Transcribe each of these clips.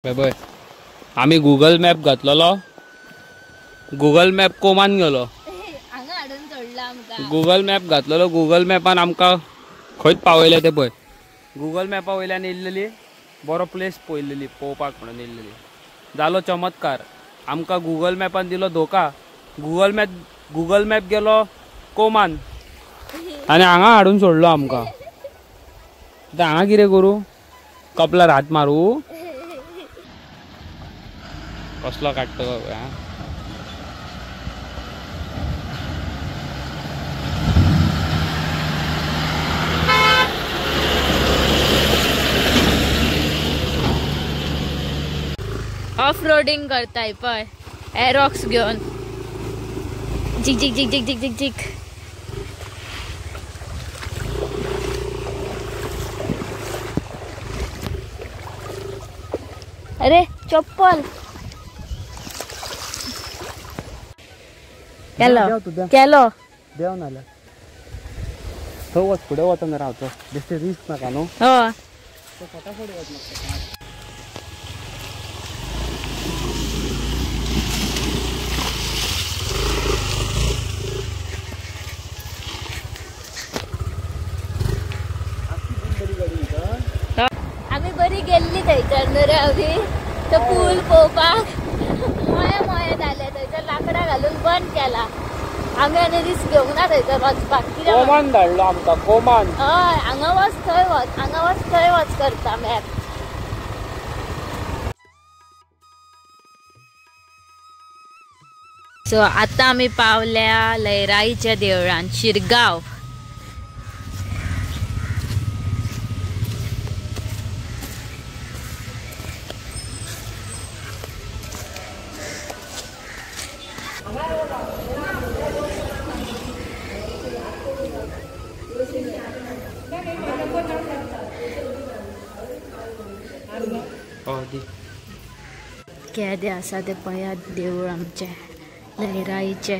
पळय आमी Google map घातलेलो, गुगल मॅप कोमान गेलो. गुगल मॅप घातलेलो, गुगल मॅपान आमकां खंयच पावयलें तें पळय. गुगल मॅपा वयल्यान येयल्लेली बरो प्लेस पळयल्लेली पळोवपाक म्हणून येयल्लेली, जालो चमत्कार. आमकां गुगल मॅपान दिलो धोका. गुगल मॅप गेलो कोमान आनी हांगा हाडून सोडलो आमकां. आतां हांगा कितें करूं? कपलार हात मारू? कसलो काडटा बाबा. ऑफ रोडिंग करताय पळय एरॉक्स घेवन. झिक झिक झिक झिक झिक झिक झिक. अरे चप्पल केलो केलो देव नाल्या थंय वच, फुडें वचना रावतो, बेश्टे रिस्क नाका न्हू. हय फटाफट वच म्हाका. आमी बरी गेल्ली थंयसर न्हू रे अभी, तो पूल पळोवपाक. मोया मोया जाले थंयसर, लांकडां घालून बंद केला. आमी आनी रिस्क घेवंक ना थंयसर वचपाक. कित्याक कोमान धाडलो आमकां, कोमान. हय, हांगा वच थंय वच, हांगा वच थंय वच करता मॅप. सो आतां आमी पावल्या लयराईच्या देवळान, शिरगांव. केदे आसा ते पळयात देवूळ आमचें लयराईचें.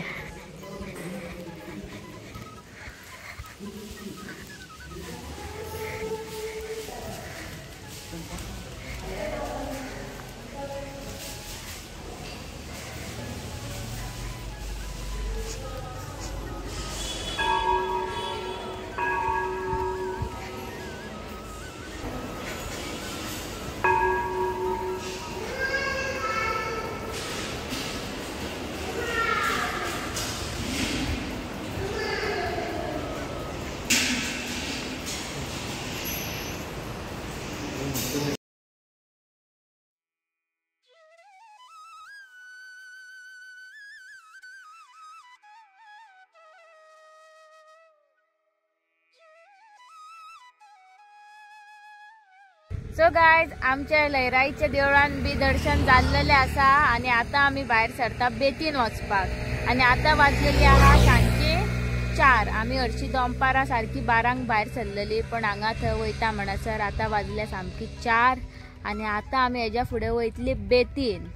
सो गायज, आमच्या लयराईच्या देवळान बी दर्शन जाल्लेलें आसा आनी आतां आमी भायर सरता बेतीन वचपाक. आनी आतां वाजलेली आहा सांजचे 4. आमी हरशीं दनपारां सारकी 12 भायर सरलेली, पण हांगा थंय वयता म्हणसर आतां वाजल्या सामकी 4. आनी आतां आमी हेज्या फुडें वयतली बेतीन.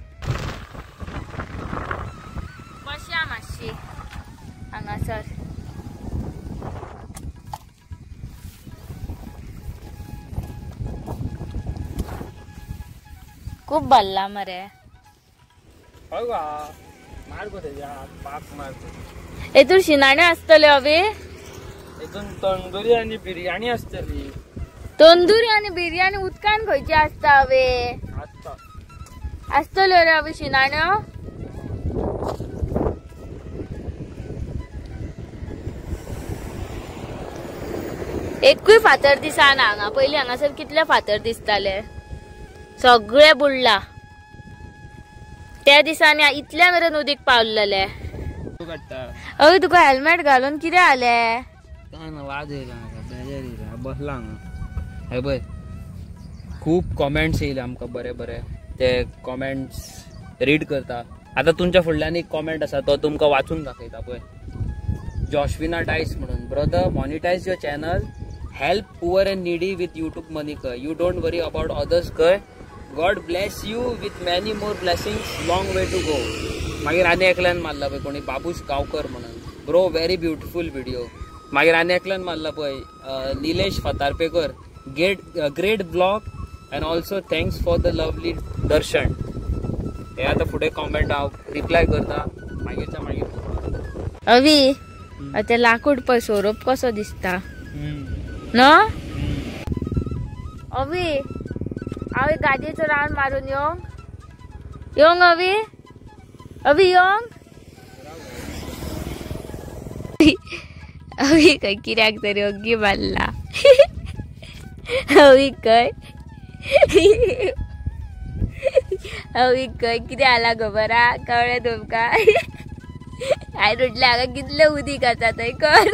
बसया मातशी हांगासर. खूब भल्ला मरे. हेतून शिनाणे आसतले अभी, हेतून तंदुरी आनी बिर्याणी आसतली. तंदुरी आनी बिर्याणी उदकान खंयची आसता अवे? आसतल्यो रे अभी शिनाण्यो. एकूय फातर दिसना हांगा. पयलीं हांगासर कितले फातर दिसताले, सगळे बुडला. त्या दिसांनी इतल्या मेरेन उदीक पावलेले. अय तुका हेल्मेट घालून कितें जालें? बसला हांगा. पळय खूब कॉमेंट्स येयले आमकां बरे बरे, ते कॉमेंट्स रीड करता. आतां तुमच्या फुडल्यान एक कॉमेंट आसा तो तुमकां वाचून दाखयता पळय. जॉशविना डायस म्हणून, brother monetize your channel, help poor and needy with YouTube money खंय, you don't worry about others खंय, God bless you with many more blessings, long way to go. मागीर आनी एकल्यान मारला पळय कोणी, बाबूश गांवकर म्हणून, ब्रो व्हेरी ब्युटिफूल व्हिडिओ. मागीर आनी एकल्यान मारला पळय, Nilesh Fatarpekar, great blog And also thanks for the lovely darshan. हे आतां फुडें कॉमेंट हांव रिप्लाय करता मागीरच्या मागीर. अवी ते लाकूड पळय सोरोप कसो दिसता न. अवी हांव एक गाडयेचो राउंड मारून येवंक येवंक अवी अवी येवंक अवी खंय कित्याक तरी ओग्गी मारला. अवी खंय अवी खंय कितें आला खबर आ कळ्ळें तुमकां. हांवें म्हटलें हांगा कितलें उदीक आसा थंय कर.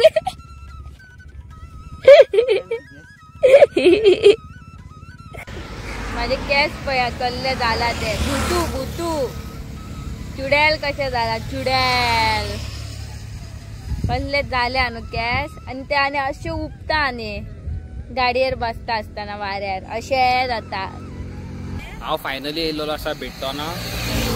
माझे केस पळय कसले जाला ते भुतू भुतू चुडेल कशें जाला चुडेल कसले जाले न्हू केस. आनी ते आनी अशे उपता आनी गाडयेर बसता आसतना वाऱ्यार अशें जाता. हांव फायनली येयल्लो आसा बेट्टोना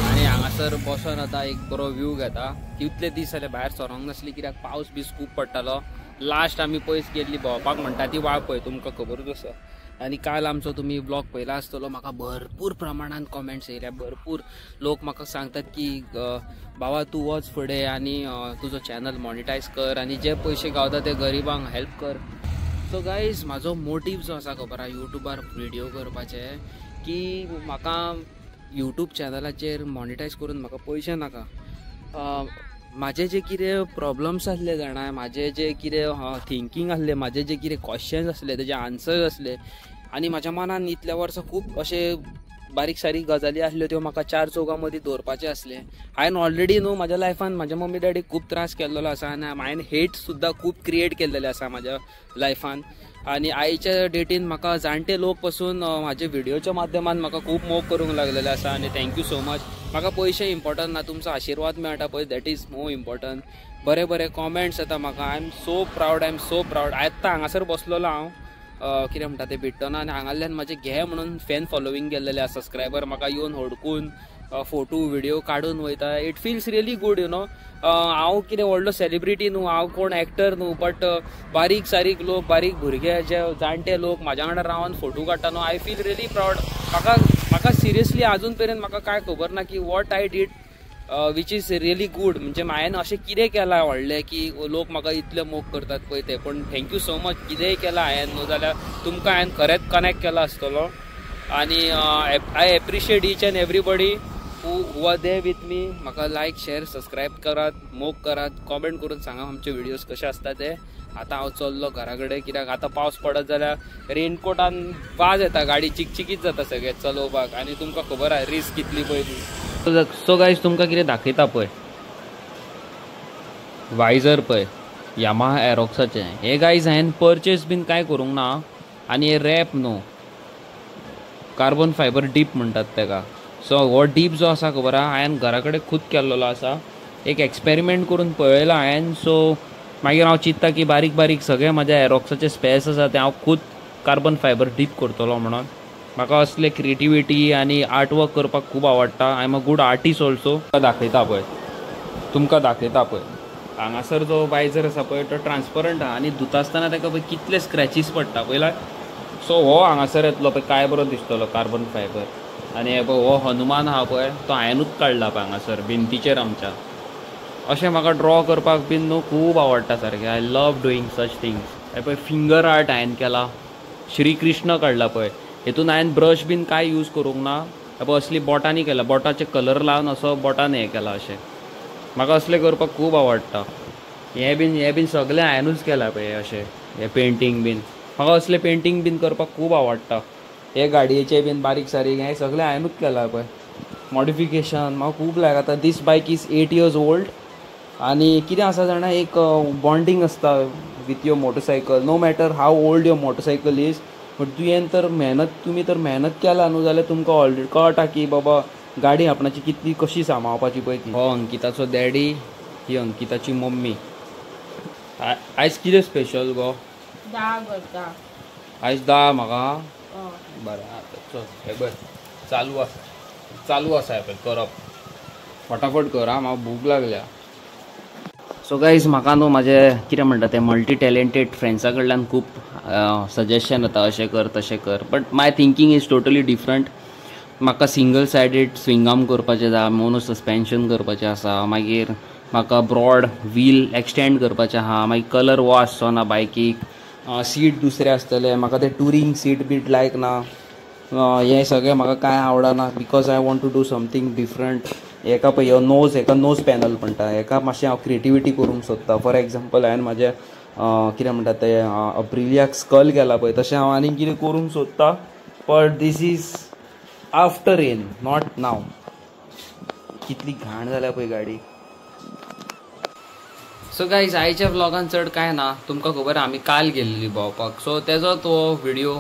आनी हांगासर बसोन आतां एक बरो व्यू घेता. कितले दीस जाले भायर सरोंक नासली कित्याक पावस बीस खूब पडटालो. लास्ट आमी पयस गेल्ली भोंवपाक म्हणटा ती वाळपय तुमकां खबरूच आसा. आनी काल आमचो तुमी ब्लॉग पळयला आसतलो. म्हाका भरपूर प्रमाणान कॉमेंट्स येयल्या. भरपूर लोक म्हाका सांगतात की बाबा तूं वच फुडें आनी तुजो चॅनल मॉनिटायज कर आनी जे पयशे गावता ते गरिबांक हेल्प कर. सो गायज म्हाजो मोटीव जो आसा खबर आहा यूट्यूबार व्हिडियो करपाचे की म्हाका यूट्यूब चॅनलाचेर मॉनिटायज करून म्हाका पयशे नाका. म्हाजे जे कितें प्रॉब्लम्स आसले जाणा, म्हाजे जे कितें थिंकींग आसलें, म्हाजे जे कितें क्वेश्चन्स आसले तेजे आन्सर्स आसले आनी म्हाज्या मनान इतल्या वर्सां खूब अशे बारीक सारीक गजाली आसल्यो त्यो म्हाका चार चौगां मदीं दवरपाचें आसलें. हांवें ऑलरेडी न्हू म्हाज्या लायफान म्हाज्या मम्मी डॅडीक खूब त्रास केल्लो आसा आनी हांवें हेट सुद्दां खूब क्रिएट केल्लेले आसा म्हाज्या लायफान. आनी आयच्या डेटीन म्हाका जाणटे लोक पसून म्हाजे व्हिडियोच्या माध्यमान म्हाका खूब मोग करूंक लागलेले आसा आनी thank you so much. म्हाका पयशे इम्पॉर्टंट ना, तुमचो आशिर्वाद मेळटा पळय that is more important. बरे बरे कॉमेंट्स येता म्हाका. I am so proud, I am so proud. आतां हांगासर बसलेलो हांव कितें म्हणटा तें बेट्टोना आनी हांगासरल्यान म्हाजे घे म्हणून फॅन फॉलोवींग गेल्लेले आसा. सबस्क्रायबर म्हाका येवन हडकून फोटो व्हिडियो काडून वयता. It feels really good you know. हांव कितें व्हडलो सेलिब्रिटी न्हू, हांव कोण एक्टर न्हू, बट बारीक सारीक लोक, बारीक भुरगे जे जाणटे लोक म्हाज्या वांगडा रावन फोटो काडटा न्हू, I feel really proud. म्हाका म्हाका सिरियसली आजून पर्यंत म्हाका कांय खबर ना की what I did which is really good. म्हणजे हांवें अशें कितें केलां व्हडलें की लोक म्हाका इतले मोग करतात पळय ते. पूण thank you so much. कितेंय केलां हांवें न्हू जाल्यार तुमकां हांवें खरेंच कनेक्ट केलां आसतलो. आनी I appreciate each and everybody who are there with me. म्हाका लायक शेअर सबस्क्रायब करात, मोग करात, कॉमेंट करून सांगा आमचे व्हिडियोज कशे आसता ते. आतां हांव चल्लो घरा कडेन कित्याक आतां पावस पडत जाल्यार रेनकोटान वाज येता, गाडी चिकचिकीत जाता सगळें चलोवपाक आनी तुमकां खबर आहा रिस्क कितली पळय ती. सो गायज तुमकां कितें दाखयता पळय, वायजर पळय यामाहा एरोक्साचें. हे गायज हांवें परचेस बीन कांय करूंक ना आनी हे रॅप न्हू, कार्बन फायबर डीप म्हणटात तेका. सो हो डीप जो आसा खबर आहा हांवें घरा कडेन खूद केल्लो आसा, एक एक्सपेरिमेंट करून पळयला हांवें. सो मागीर हांव चिंत्ता की बारीक बारीक सगळे म्हाज्या एरोक्साचे स्पेस आसा ते हांव खूद कार्बन फायबर डीप करतलो म्हणून. म्हाका असले क्रिएटिविटी आनी आर्ट वर्क करपाक खूब आवडटा. I am a good artist also. दाखयता पळय तुमकां, दाखयता पळय हांगासर जो वायजर आसा पळय तो ट्रान्सपरंट आहा आनी धुता आसतना ताका पळय कितले स्क्रॅचीस पडटा पळयला. सो हो हांगासर येतलो पळय काय बरो दिसतलो कार्बन फायबर. आनी हे पळय हो हनुमान आहा पळय तो हांवेंनूच काडला पळय हांगासर भिंतीचेर आमच्या. अशें म्हाका ड्रॉ करपाक बीन न्हू खूब आवडटा सारकें. I love doing such things. हे पळय फिंगर आर्ट हांवें केला, श्री कृष्ण काडला पळय. हेतून हांवें ब्रश बीन कांय यूज करूंक ना, हे पळय असली बोटांनी केला, बोटाचे कलर लावन असो बोटान हें केला. अशें म्हाका असलें करपाक खूब आवडटा. हें बीन सगळें हांवेंनूच केलां पळय अशें हें पेंटींग बीन. म्हाका असलें पेंटींग बीन करपाक खूब आवडटा. हे गाडयेचे बीन बारीक सारीक हें सगळें हांवेंनूच केलां पळय मॉडिफिकेशन म्हाका खूब लायक. आतां this bike is 8 years old आनी कितें आसा जाणा, एक बॉन्डींग आसता with your motorcycle. No matter how old your motorcycle is, but तुवें तर मेहनत, तुमी तर मेहनत केला न्हू जाल्यार तुमकां ऑलरेडी कळटा की बाबा गाडी आपणाची कितली कशी सांबाळपाची पळय ती. हो अंकिताचो डॅडी, ही अंकिताची मम्मी. आयज कितें स्पेशल गो? दाळ करता आयज. दाळ म्हाका बरें आतां चल हे पळय चालू आसा, चालू आसा हे पळय करप. फटाफट कर आं, म्हाका भूक लागल्या. सो गायज म्हाका न्हू म्हाजे कितें म्हणटा ते मल्टी टॅलेंटेड फ्रेंड्सा कडल्यान खूब सजेशन येता अशें कर तशें कर, but my thinking is totally different. म्हाका सिंगल सायडीड स्विंगाम करपाचें आसा, मोनो सस्पेन्शन करपाचें आसा, मागीर म्हाका ब्रॉड व्हील एक्सटेंड करपाचें आहा, मागीर कलर वो आसचो ना बायकीक, सीट दुसरें आसतलें, म्हाका ते टुरींग सीट बीट लायक ना, हें सगळें म्हाका कांय आवडना because I want to do something different. हेका पळय हो नोज, हेका नोज पॅनल म्हणटा, हेका मातशें हांव क्रिएटिविटी करूंक सोदता. फॉर एग्जाम्पल हांवें म्हाजें कितें म्हणटा तें अप्रिलियाक स्कल केला पळय, तशें हांव आनीक कितें करूंक सोदता, but this is after rain not now. कितली घाण जाल्या पळय गाडी. सो गायज आयच्या व्लॉगान चड कांय ना, तुमकां खबर आमी काल गेल्ली भोंवपाक, सो तेजो तो व्हिडिओ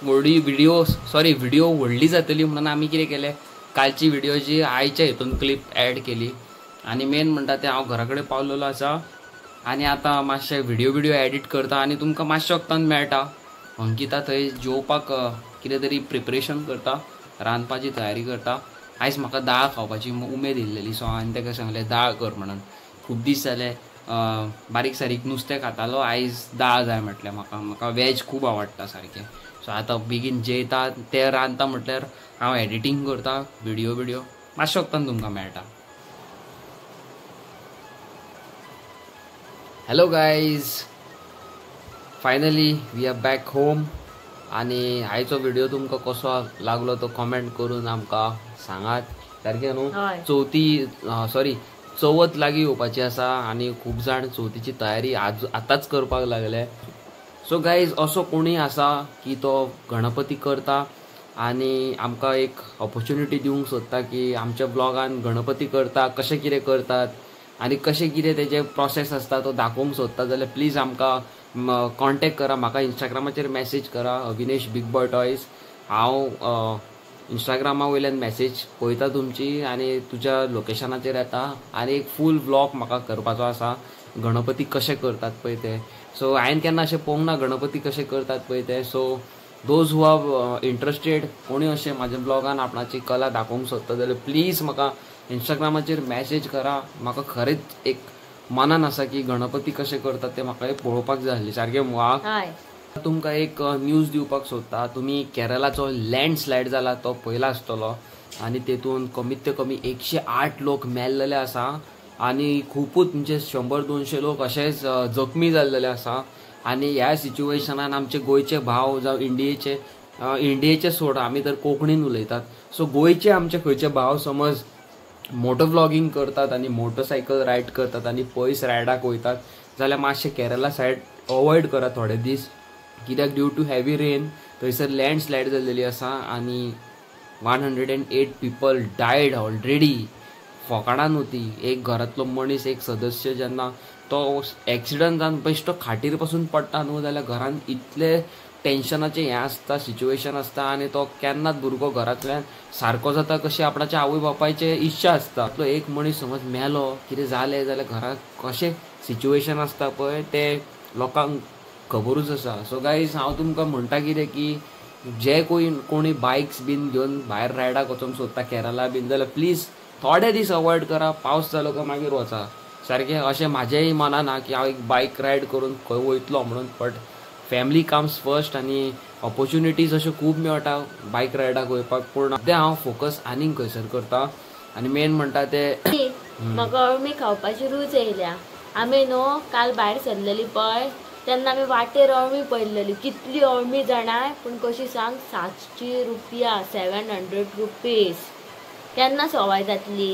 व्हिडिओ सॉरी व्हिडिओ व्हडली जातली म्हणून आमी कितें केलें, कालची व्हिडिओ जी आयच्या हितून क्लिप एड केली. आनी मेन म्हणटा तें हांव घरा कडेन पावलेलो आसा आनी आतां मातशें व्हिडिओ एडिट करता आनी तुमकां मातशें वखदान मेळटा. अंकिता थंय जेवपाक कितें तरी प्रिपरेशन करता, रांदपाची तयारी करता. आयज म्हाका दाळ खावपाची उमेद येयल्लेली, सो हांवें ताका सांगलें दाळ कर म्हणून. खूब दीस जाले बारीक सारीक नुस्तें खातालो, आयज दाळ जाय म्हटलें म्हाका, म्हाका वेज खूब आवडटा सारकें. सो आतां बेगीन जेयता, तें रांदता म्हटल्यार हांव एडिटींग करता व्हिडिओ मातशें वखदान तुमकां मेळटा. Hello guys, finally we are back home. आनी आयचो व्हिडिओ तुमकां कसो लागलो तो कॉमेंट करून आमकां सांगात. सारकें न्हू, चवथी चवथ लागीं येवपाची आसा आनी खूब जाण चवथीची तयारी आज आतांच करपाक लागले. सो गायज असो कोणूय आसा की तो गणपती करता आनी आमकां एक ऑपॉर्च्युनिटी दिवंक सोदता की आमच्या ब्लॉगान गणपती करता, कशें कितें करतात आनी कशें कितें तेजें प्रोसेस आसता तो दाखोवंक सोदता जाल्यार प्लीज आमकां कॉन्टेक्ट करा. म्हाका इंस्टाग्रामाचेर मॅसेज करा, अविनेश बिग बॉय टॉयज. हांव इंस्टाग्रामा वयल्यान मॅसेज पळयता तुमची आनी तुज्या लोकेशनाचेर येता आनी एक फूल व्लॉग म्हाका करपाचो आसा गणपती कशें करतात पळय ते. सो हांवें केन्ना अशें पळोवंक ना गणपती कशें करतात पळय ते. So those who are interested, कोणी अशें म्हाज्या ब्लॉगान आपणाची कला दाखोवंक सोदता जाल्यार प्लीज म्हाका इंस्टाग्रामाचेर मॅसेज करा. म्हाका खरेंच एक मनान आसा की गणपती कशें करतात ते म्हाका एक पळोवपाक जाय आसलें सारकें. वा तुमकां एक न्यूज दिवपाक सोदता, तुमी केरलाचो लँडस्लायड जाला तो पयला आसतलो आनी तेतून कमीत कमी 108 लोक मेल्लेले आसा आनी खुपूच म्हणजे 100-200 लोक अशेच जखमी जाल्लेले आसा. आनी ह्या सिच्युएशनान आमचे गोंयचे भाव जावं इंडियेचे, इंडियेचे सोड आमी तर कोंकणीन उलयतात, सो गोंयचे आमचे खंयचे भाव समज मोटो व्लॉगींग करतात आनी मोटरसायकल रायड करतात आनी पयस रायडाक वयतात जाल्यार मातशें केरला सायड अवॉयड करा थोडे दीस, कित्याक ड्यू टू हेवी रेन थंयसर लँडस्लायड जाल्लेली आसा आनी 108 पीपल डायड ऑलरेडी. फोकाणां न्हू ती, एक घरांतलो मनीस एक सदस्य जेन्ना तो एक्सिडंट जावन बेश्टो खाटीर पासून पडटा न्हू जाल्यार घरान इतले टेन्शनाचें हें आसता, सिच्युएशन आसता आनी तो केन्नाच भुरगो घरांतल्यान सारको जाता कशें आपणाच्या आवय बापायचे इच्छा आसता. तो एक मनीस समज मेलो कितें जालें जाल्यार घरांत कशें सिच्युएशन आसता पळय तें लोकांक खबरूच आसा. सो गायज हांव तुमकां म्हणटा कितें की जे कोणी बायक्स बीन घेवन भायर रायडाक वचोंक सोदता केरला बीन जाल्यार प्लीज थोडे दीस अवॉयड करा. पावस जालो काय मागीर वचा सारकें. अशें म्हाजेंय मनान ना की हांव एक बायक रायड करून खंय वयतलो म्हणून, बट फॅमिली कम्स फर्स्ट आनी ऑपॉर्च्युनिटीज अश्यो खूब मेळटा बायक रायडाक वयपाक, पूण सद्या हांव फोकस आनीक खंयसर करता. आनी मेन म्हणटा ते म्हाका अळमी खावपाची रूच येयल्या. आमी न्हू काल भायर सरलेली पळय तेन्ना आमी वाटेर अळमी पळयलेली, कितली अळमी जाणाय, पूण कशी सांग 700 रुपया, 700 रुपीज. केन्ना सवाय जातली?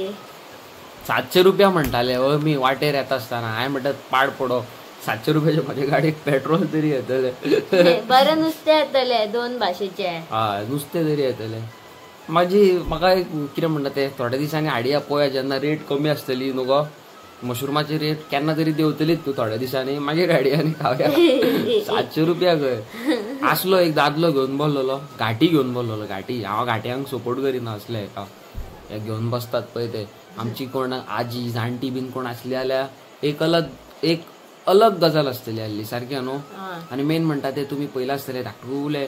700 रुपया म्हणटाले अळमी वाटेर येता आसतना. हांवें म्हणटात पाड पडो, 700 रुपयाचे म्हाजे गाडयेक पेट्रोल तरी येतलें, बरें नुस्तें येतलें दोन भाशेचें, हय नुस्तें तरी येतलें. म्हाजी म्हाका एक कितें म्हणटा तें थोड्या दिसांनी हाडया पळोवया जेन्ना रेट कमी आसतली न्हू गो, मशरुमाची रेट केन्ना तरी देंवतलीच न्हू थोड्या दिसांनी, मागीर हाडया आनी खावया. 700 रुपया खंय आसलो एक दादलो घेवन बसलेलो, घाटी घेवन बसलेलो, घाटी हांव घाटयांक सपोर्ट करिना असले हेका, हे घेवन बसतात पळय ते. आमची कोण आजी जाणटी बीन कोण आसली जाल्यार एक अलग गजाल आसतली आहली सारकें न्हू. आनी मेन म्हणटा ते तुमी पयलां आसतले धाकटुले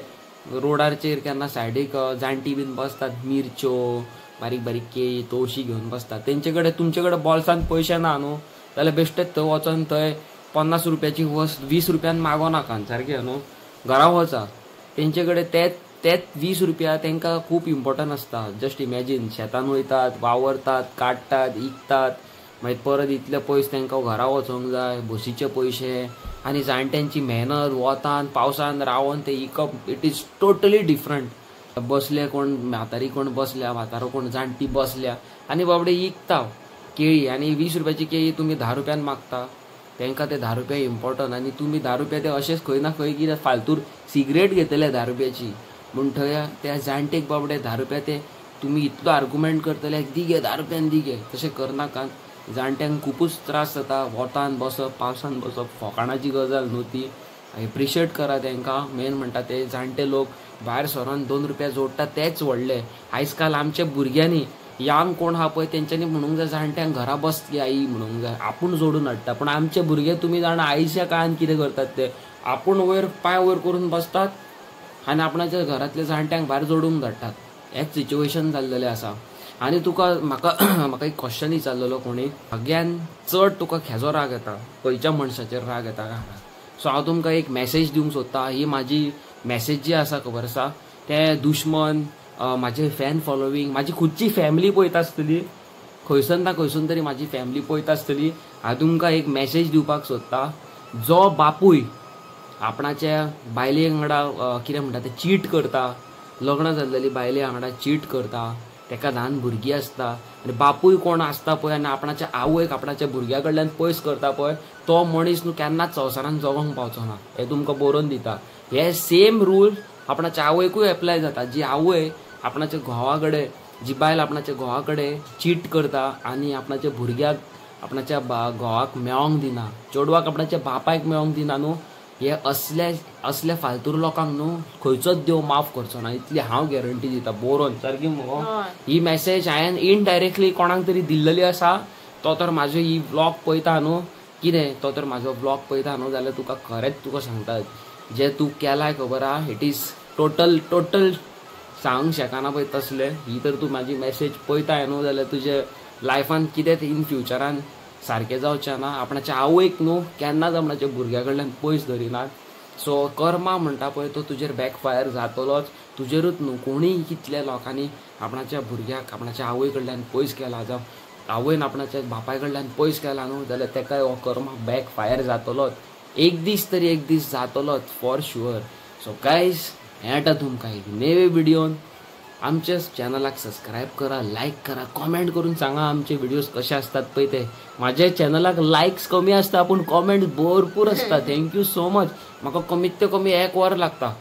रोडाचेर केन्ना सायडीक जाणटी बीन बसतात, मिरच्यो बारीक बारीक केळी तवशी घेवन बसतात. तेंचे कडेन तुमचे कडेन बोल्सान पयशे ना न्हू जाल्यार बेश्टेच थंय वचोन थंय 50 रुपयाची वस्त 20 रुपयान मागो नाका सारकें न्हू. घरा वचा. तेंचे कडेन तेच 20 रुपया तांकां खूब इम्पॉर्टंट आसता. जस्ट इमॅजीन, शेतान वयतात, वावरतात, काडटात, इकतात, मागीर परत इतले पयस तांकां घरा वचोंक जाय, बसीचे पयशे आनी जाणट्यांची मेहनत, वतान पावसान रावन ते इकप, it is totally different. बसले कोण म्हातारी, कोण बसल्या म्हातारो, कोण जाणटी बसल्या आनी बाबडे इकता केळी, आनी 20 रुपयाची केळी तुमी 10 रुपयान मागता, तांकां ते 10 रुपया इम्पॉर्टंट. आनी तुमी 10 रुपया ते अशेंच खंय ना खंय कितें फालतूर सिगरेट घेतले 10 रुपयाची, म्हूण थंय त्या जाणटेक बाबडे 10 रुपया ते तुमी इतलो आर्गुमेंट करतले, दी गे 10 रुपयान दी गे, तशें करनाका. जाणट्यांक खुबूच त्रास जाता, वोतान बसप, पावसान बसप, फोकाणाची गजाल न्हू ती. एप्रिशिएट करा तांकां. मेन म्हणटा ते जाणटे लोक भायर सरोन 2 रुपया जोडटा तेच व्हडले. आयज काल आमच्या भुरग्यांनी यांग कोण आहा पळय तेंच्यांनी म्हणूंक जाय जाणट्यांक घरा बस गे आई म्हणूंक जाय, आपूण जोडून हाडटा. पूण आमचे भुरगे तुमी जाणा आयच्या काळान कितें करतात ते, आपूण वयर पांय वयर करून बसतात आनी आपणाच्या घरांतल्या जाणट्यांक भायर जोडूंक धाडटात. हेच सिच्युएशन जाल्लेलें आसा. आनी तुका म्हाका एक क्वेश्चन विचारलेलो कोणी, सगळ्यान चड तुका खेजो राग येता, खंयच्या मनशाचेर राग येता काय? सो हांव तुमकां एक मॅसेज दिवंक सोदता. ही म्हाजी मॅसेज जी आसा खबर आसा, ते दुश्मन, म्हाजे फॅन फॉलोवींग, म्हाजी खुदची फॅमिली पळयता आसतली, खंयसून ना खंयसून तरी म्हाजी फॅमिली पळयता आसतली. हांव तुमकां एक मॅसेज दिवपाक सोदता. जो बापूय आपणाच्या बायले वांगडा कितें म्हणटा ते चीट करता, लग्न जाल्लेली बायले वांगडा चीट करता, ताका ल्हान भुरगीं आसता आनी बापूय कोण आसता पळय आनी आपणाच्या आवयक आपणाच्या भुरग्या कडल्यान पयस करता पळय, तो मनीस न्हू केन्नाच संवसारान जगोंक पावचो ना, हें तुमकां बरोवन दिता. हे सेम रूल आपणाच्या आवयकूय एप्लाय जाता. जी आवय आपणाच्या घोवा कडेन, जी बायल आपणाच्या घोवा कडेन चीट करता आनी आपणाच्या भुरग्याक आपणाच्या घोवाक मेळोंक दिना, चेडवाक आपणाच्या बापायक मेळोंक दिना न्हू, हे असले असले फालतूर लोकांक न्हू खंयचोच देव माफ करचो ना, इतली हांव गॅरंटी दिता बरोवन सारकी मुगो. ही मॅसेज हांवें इनडायरेक्टली कोणाक तरी दिल्लेली आसा. तो तर म्हाजो ही व्लॉग पळयता न्हू, कितें तो तर म्हाजो व्लॉग पळयता न्हू जाल्यार तुका खरेंच तुका सांगता, जे तूं केलाय खबर आहा, it is total total सांगूंक शकना पळय तसलें. ही तर तूं म्हाजी मॅसेज पळयताय न्हू जाल्यार तुजे लायफान कितें इन फ्युचरान सारकें जावचें ना. आपणाच्या आवयक न्हू केन्नाच आपणाच्या भुरग्या कडल्यान पयस धरिनात. सो कर्मा म्हणटा पळय तो तुजेर बॅकफायर जातलोच, तुजेरूच न्हू कोणीय कितल्या लोकांनी आपणाच्या भुरग्याक आपणाच्या आवय कडल्यान पयस केला, जावं आवयन आपणाच्या बापाय कडल्यान पयस केला न्हू जाल्यार ताका हो कर्मा बॅकफायर जातलोच, एक दीस तरी एक दीस जातलोच फॉर शुअर. सो गायज, मेळटा तुमकां एक नवे व्हिडियोन. आमच्या चॅनलाक सबस्क्रायब करा, लायक करा, कॉमेंट करून सांगा आमचे व्हिडिओज कशे आसतात पळय ते. म्हाज्या चॅनलाक लायक्स कमी आसता पूण कॉमेंट भरपूर आसता. Thank you so much. म्हाका कमीत ते कमी 1 वर लागता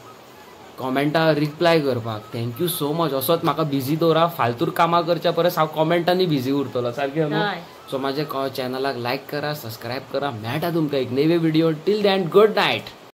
कॉमेंटा रिप्लाय करपाक. Thank you so much. असोच म्हाका बिजी दवरा, फालतूर कामां करच्या परस हांव कॉमेंटांनी बिजी उरतलो सारकें न्हू. सो म्हाज्या चॅनलाक लायक करा, सबस्क्रायब करा. मेळटा तुमकां एक नवे video. Till then, good night.